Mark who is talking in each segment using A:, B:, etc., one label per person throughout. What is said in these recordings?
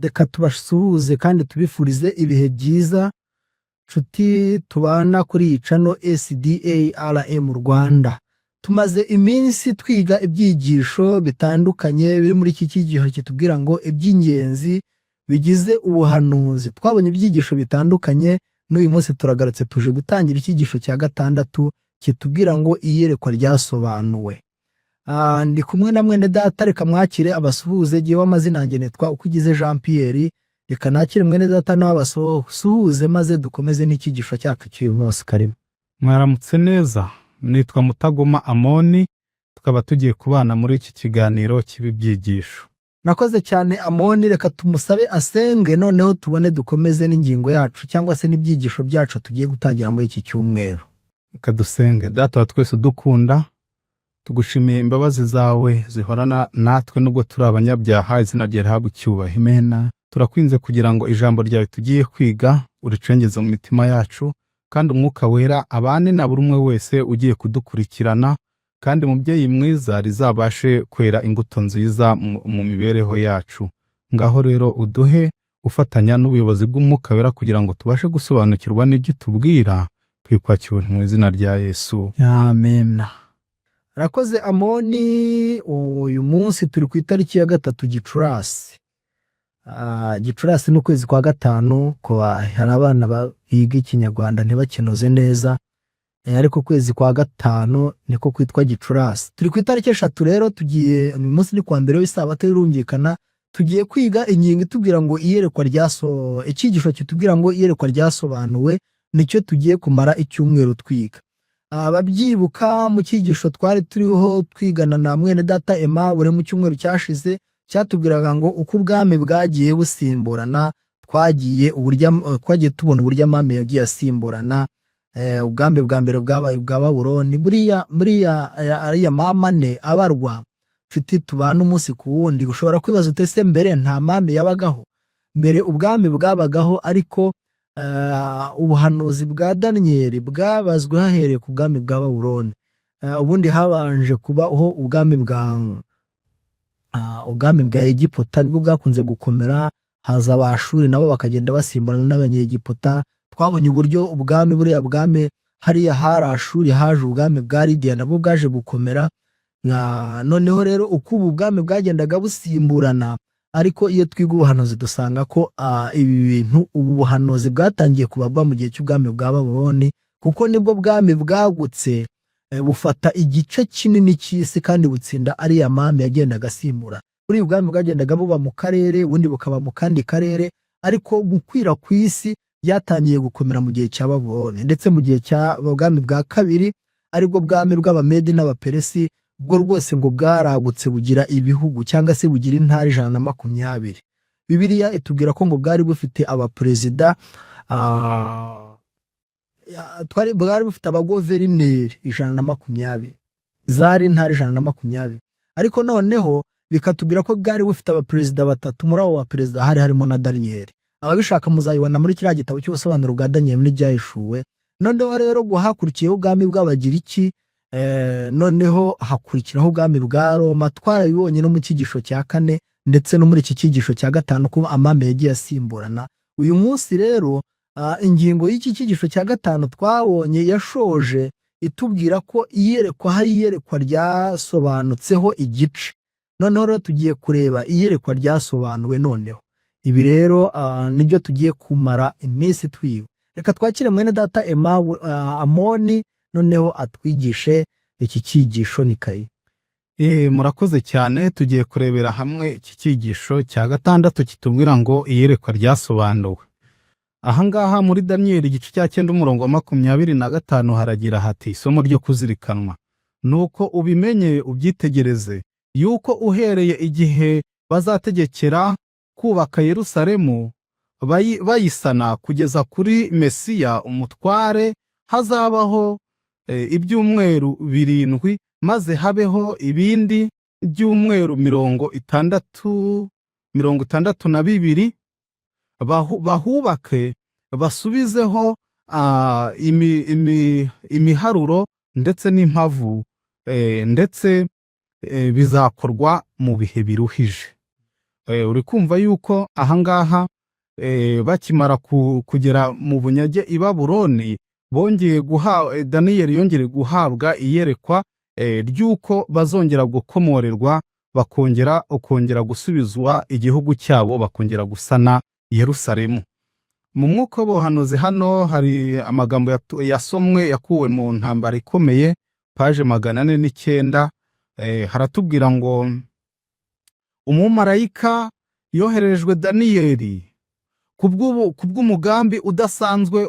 A: Reka tubasuhuze kandi tubifurize ibihe byiza, nshuti tubana kuri iyi channel SDARM Rwanda. Tumaze iminsi twiga ibyigisho bitandukanye biri muri iki cyigisho kitubwira ngo iby'ingenzi bigize ubuhanuzi. Twabonye ibyigisho bitandukanye, n'uyu munsi turagarutse, tuje gutangira icyigisho cya gatandatu kitubwira ngo iyerekwa ryasobanuwe. Ndi kumwe na mwene data, reka mwakire abasuhuze. Jyewe amazina yanjye nitwa Ukugize Jean Pierre. Reka nakire mwene data nawe abasuhuze, maze dukomeze n'icyigisho cyacu cy'uyu munsi. Karibu.
B: Mwaramutse neza, nitwa Mutagoma Amoni, tukaba tugiye kubana muri iki kiganiro cy'ibi byigisho.
A: Nakoze cyane, Amoni. Reka tumusabe asenge, noneho tubone dukomeze n'ingingo yacu cyangwa se n'ibyigisho byacu tugiye gutangira muri iki cyumweru.
B: Reka dusenge. Data wa twese udukunda, tugushimiye imbabazi zawe zihorana natwe nubwo turi abanyabyaha. Izina ryawe rihabwe icyubahiro.
A: Amena.
B: Turakwinze kugira ngo ijambo ryawe tugiye kwiga uricengeze mu mitima yacu, kandi Umwuka Wera abane na buri umwe wese ugiye kudukurikirana, kandi, mubyeyi mwiza, rizabashe kwera imbuto nziza mu mibereho yacu. Ngaho rero uduhe ufatanya n'ubuyobozi bw'Umwuka Wera kugira ngo tubashe gusobanukirwa n'ibyo utubwira. Twikwakira mu izina rya Yesu.
A: Amena. Rakoze, Amoni. Uyu munsi turi ku itariki ya 3 Gicurasi. Gicurasi ni ukwezi kwa gatanu, hari abana biga Ikinyarwanda ntibakinoze neza, ariko ukwezi kwa gatanu niko kwitwa Gicurasi. Turi ku itariki 3 rero, tugiye, uyu munsi ni kuwa mbere w'isabato, birumvikana, tugiye kwiga ingingo itubwira ngo iyerekwa ryaso, icyigisho kitubwira ngo iyerekwa ryasobanuwe, nicyo tugiye kumara icyumweru twiga. Ababyibuka, mu cyigisho twari turiho twigana na mwene data Aimable mu cyumweru cyashize, cyatubwiraga ngo uko ubwami bwagiye busimburana, twagiye tubona uburyo amami yagiye asimburana. Ubwami bwa mbere bwabaye ubwa Babuloni. Buriya buriya ariya mama ane abarwa, mfite tubana umunsi ku wundi, ushobora kwibaza uti: "Ese mbere nta mami yabagaho?" Mbere ubwami bwabagaho, ariko ubuhanuzi bwa Daniyeli bwabazwe hahereye ku bwami bwa Babuloni. Ubundi habanje kubaho ubwami bwa Egiputa, nibwo bwakunze gukomera, haza Abashuri nabo bakagenda basimburana n'Abanyegiputa. Twabonye uburyo ubwami, buriya bwami, hariya hari Ashuri, haje ubwami bwa Lidiya, nabwo bwaje gukomera. Noneho rero uko ubu bwami bwagendaga busimburana, ariko iyo twiga ubuhanuzi dusanga ko ibi bintu, ubu buhanuzi bwatangiye kubarwa mu gihe cy'ubwami bwa Babuloni, kuko nibwo bwami bwagutse, bufata igice kinini cy'isi kandi butsinda ariya mami yagendaga asimbura. Buriya ubwami bwagendaga buba mu karere, ubundi bukaba mu kandi karere, ariko gukwira ku isi byatangiye gukomera mu gihe cya Babuloni, ndetse mu gihe cya bwami bwa kabiri, aribwo bwami bw'Abamedi n'Abaperesi, bwo rwose ngo bwaragutse, bugira ibihugu cyangwa se bugira intara 120. Bibiliya itubwira ko ngo bwari bufite abaperezida, bwari bufite abagoverineri 120, zari intara 120. Ariko noneho bikatubwira ko bwari bufite abaperezida batatu. Muri abo baperezida hari harimo na Daniyeli. Ababishaka muzayibona muri kiriya gitabo cy'ubusobanuro bwa Daniyeli n'Ibyahishuwe. Noneho rero ngo hakurikiyeho ubwami bw'Abagiriki, noneho hakurikiraho ubwami bwa Roma. Twarabibonye no mu cyigisho cya kane ndetse no muri iki cyigisho cya gatanu ko amami yagiye asimburana. Uyu munsi rero, ingingo y'iki cyigisho cya gatanu twabonye yashoje itubwira ko iyerekwa, hari iyerekwa ryasobanutseho igice. Noneho rero tugiye kureba iyerekwa ryasobanuwe. Noneho ibi rero nibyo tugiye kumara iminsi twiga. Reka twakire mwene data Amoni, noneho atwigishe iki cyigisho. Ni kayi.
B: Murakoze cyane. Tugiye kurebera hamwe iki cyigisho cya gatandatu kitubwira ngo iyerekwa ryasobanuwe. Ahangaha muri Daniyeli igice cya 9 umurongo wa 25 haragira hati: "Isomo ryo kuzirikanwa nuko ubimenye ubyitegereze, yuko uhereye igihe bazategekera kubaka Yerusalemu bayisana kugeza kuri Mesiya umutware hazabaho ibyumweru 7, maze habeho ibindi byumweru 62, bahubake basubizeho imiharuro ndetse n'impavu, ndetse bizakorwa mu bihe biruhije." Uri kumva yuko ahangaha bakimara kugera mu bunyage i Babuloni, bongeye guha Daniyeli yongeye guhabwa iyerekwa ry'uko bazongera gukomorerwa, bakongera ukongera gusubizwa igihugu cyabo, bakongera gusana Yerusalemu. Mu mwuka w'ubuhanuzi hano hari amagambo yasomwe yakuwe mu Ntambara Ikomeye, paje 409. Haratubwira ngo umumarayika yohererejwe Daniyeli kubw'umugambi udasanzwe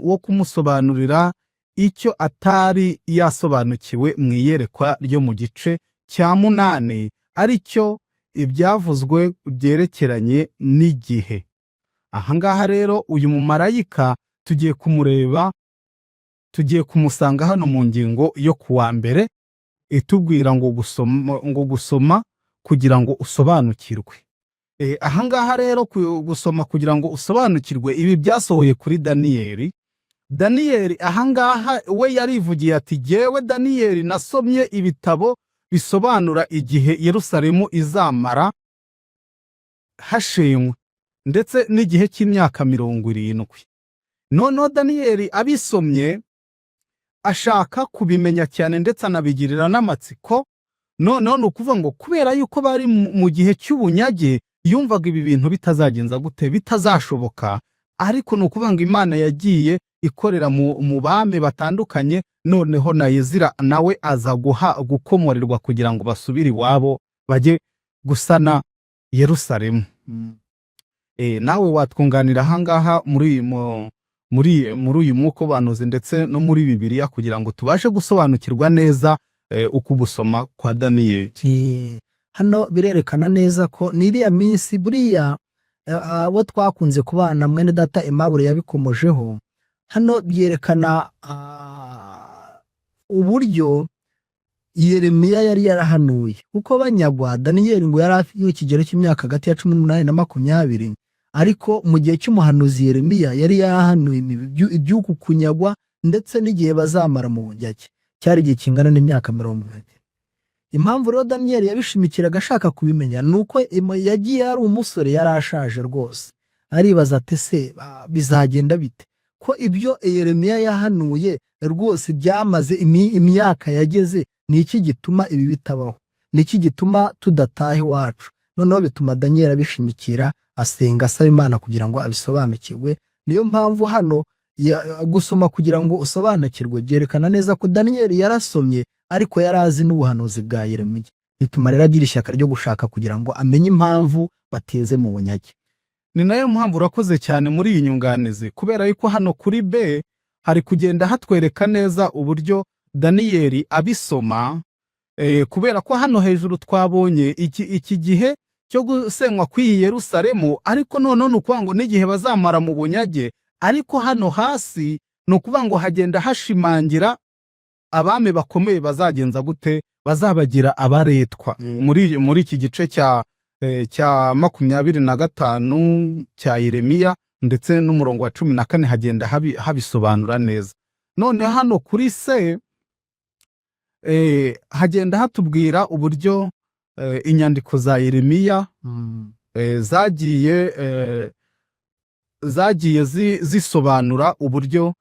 B: wo kumusobanurira icyo atari yasobanukiwe mu iyerekwa ryo mu gice cya 8, ari cyo ibyavuzwe byerekeranye n'igihe. Ahangaha rero uyu mumarayika tugiye kumureba, tugiye kumusanga hano mu ngingo yo kuwa mbere itubwira ngo gusoma kugira ngo usobanukirwe. Ahangaha rero gusoma kugira ngo usobanukirwe, ibi byasohoye kuri Daniyeli. Daniyeli ahangaha we yarivugiye ati: "Jyewe Daniyeli nasomye ibitabo bisobanura igihe Yerusalemu izamara hashenywe, ndetse n'igihe cy'imyaka 70." Noneho Daniyeli abisomye ashaka kubimenya cyane, ndetse anabigirira n'amatsiko. Noneho ni ukuvuga ngo kubera yuko bari mu gihe cy'ubunyage, yumvaga ibi bintu bitazagenza gute, bitazashoboka. Ariko ni ukuvuga ngo Imana yagiye ikorera mu bami batandukanye, noneho na Yezira nawe aza guha gukomorerwa kugira ngo basubire iwabo bajye gusana Yerusalemu. Nawe watwunganira ahangaha muri uyu mwuka w'ubuhanuzi ndetse no muri Bibiliya, kugira ngo tubashe gusobanukirwa neza uku gusoma kwa Daniyeli.
A: Hano birerekana neza ko n'iriya minsi buriya abo twakunze kubana, mwene data Aimable yabikomojeho. Hano byerekana uburyo Yeremiya yari yarahanuye, kuko banyagwa Daniyeli ngo yari afite ikigero cy'imyaka hagati ya 18 na 20, ariko mu gihe cy'umuhanuzi Yeremiya yari yarahanuye iby'uku kunyagwa, ndetse n'igihe bazamara mu bunyage cyari igihe kingana n'imyaka 40. Impamvu rero Daniyeli yabishimikiraga ashaka kubimenya ni uko yagiye ari umusore, yari ashaje rwose, aribaza ati: "Se bizagenda bite ko ibyo Yeremiya yahanuye rwose byamaze imyaka yageze? Ni iki gituma ibi bitabaho? Ni iki gituma tudataha iwacu?" Noneho bituma Daniyeli abishimikira, asenga asaba Imana kugira ngo abisobanukirwe. Niyo mpamvu hano gusoma kugira ngo usobanukirwe byerekana neza ko Daniyeli yarasomye, ariko yari azi n'ubuhanuzi bwa Yeremiya, bituma rero agira ishyaka ryo gushaka kugira ngo amenye impamvu bateze mu bunyage.
B: Ni nayo mpamvu, urakoze cyane muri iyi nyunganizi, kubera yuko hano kuri B hari kugenda hatwereka neza uburyo Daniyeli abisoma, kubera ko hano hejuru twabonye iki gihe cyo gusenywa kw'iyi Yerusalemu, ariko noneho ni ukuvuga ngo n'igihe bazamara mu bunyage. Ariko hano hasi ni ukuvuga ngo hagenda hashimangira abami bakomeye bazagenza gute, bazabagira abaretwa. Muri iki gice cya 25 cya Yeremiya ndetse n'umurongo wa 14 hagenda habisobanura neza. None hano kuri C hagenda hatubwira uburyo inyandiko za Yeremiya zagiye zisobanura uburyo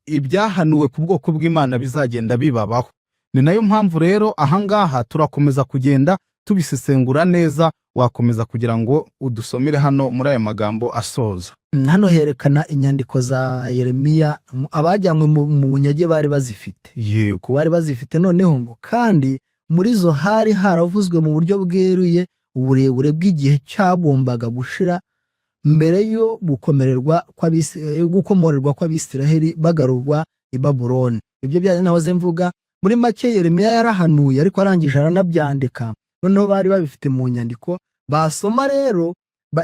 B: ibyahanuwe ku bwoko bw'Imana bizagenda bibabaho. Ni nayo mpamvu rero ahangaha turakomeza kugenda tubisesengura neza. Wakomeza kugira ngo udusomere hano muri aya magambo asoza.
A: Hano herekana inyandiko za Yeremiya abajyanywe mu bunyage bari bazifite. Ku bari bazifite, noneho ngo kandi muri zo hari haravuzwe mu buryo bweruye uburebure bw'igihe cyagombaga gushira mbere yo gukomorerwa kw'Abisiraheli bagarurwa i Babuloni. Ibyo byari nahoze mvuga. Muri make, Yeremiya yarahanuye, ariko arangije aranabyandika. Noneho bari babifite mu nyandiko, basoma rero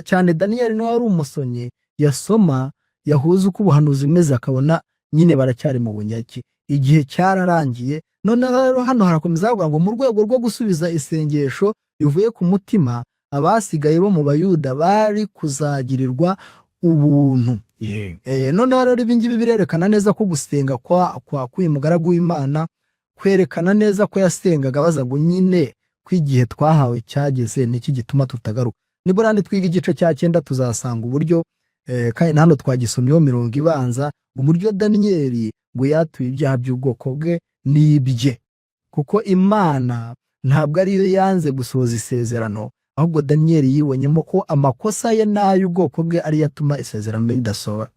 A: cyane Daniyeli niwe wari umusomyi, yasoma yahuza uko ubuhanuzi bumeze, akabona nyine baracyari mu bunyage, igihe cyararangiye. Noneho rero hano harakomeza havuga ngo mu rwego rwo gusubiza isengesho rivuye ku mutima, abasigaye bo mu Bayuda bari kuzagirirwa ubuntu. Noneho rero ibi ngibi birerekana neza ko gusenga kwa k'uyu mugaragu w'Imana kwerekana neza ko yasengaga abaza ngo nyine ko igihe twahawe cyageze, niki gituma tutagaruka? Nibura nitwiga igice cya 9 tuzasanga uburyo, kandi na hano twagisomyeho mirongo ibanza, uburyo Daniyeli ngo yatuye ibyaha by'ubwoko bwe n'ibye, kuko Imana ntabwo ariyo yanze gusohoza isezerano, ahubwo Daniyeli yibonyemo ko amakosa ye n'ay'ubwoko bwe ariyo atuma isezerano ridasohora.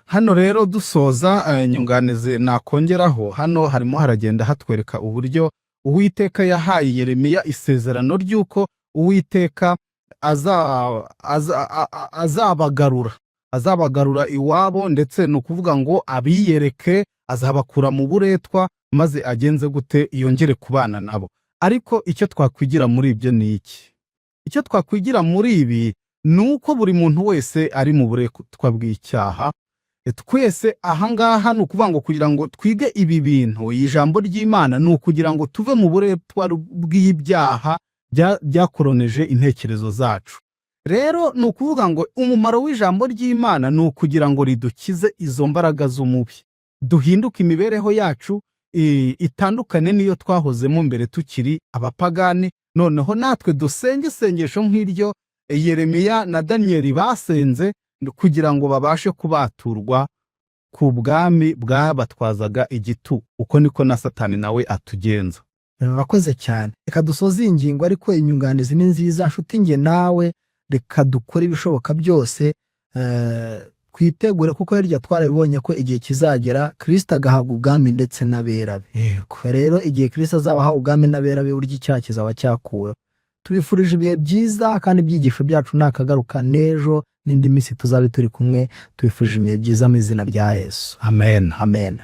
B: Hano rero dusoza, inyunganizi nakongeraho hano, harimo haragenda hatwereka uburyo Uwiteka yahaye Yeremiya isezerano ry'uko Uwiteka azabagarura iwabo, ndetse ni ukuvuga ngo abiyereke, azabakura mu buretwa, maze agenze gute? Yongere kubana nabo. Ariko icyo twakwigira muri ibyo ni iki? Icyo twakwigira muri ibi ni uko buri muntu wese ari mu buretwa bw'icyaha. Twese ahangaha ni ukuvuga ngo kugira ngo twige ibi bintu, iri jambo ry'Imana, ni ukugira ngo tuve mu buretwa bw'ibyaha byakoronije intekerezo zacu. Rero ni ukuvuga ngo umumaro w'ijambo ry'Imana ni ukugira ngo ridukize izo mbaraga z'umubi, duhinduke, imibereho yacu itandukane n'iyo twahozemo mbere tukiri abapagani. Noneho natwe dusenge isengesho nk'iryo Yeremiya na Daniyeli basenze kugira ngo babashe kubaturwa ku bwami bwabatwazaga igitugu. Uko niko na Satani nawe atugenza.
A: Murakoze cyane. Reka dusoze iyi ngingo, ariko inyunganizi ni nziza. Nshuti, nge nawe reka dukore ibishoboka byose, twitegure, kuko hirya twarabibonye ko igihe kizagera Kirisito agahabwa ubwami ndetse n'abera be. Rero igihe Kirisito azabaha ubwami n'abera be, burya icyaha kizaba cyakuweho. Tubifurije ibihe byiza, kandi ibyigisho byacu nakagaruka n'ejo n'indi minsi tuzabe turi kumwe. Tubifurije ibihe byiza mu izina rya Yesu.
B: Amen.
A: Amen.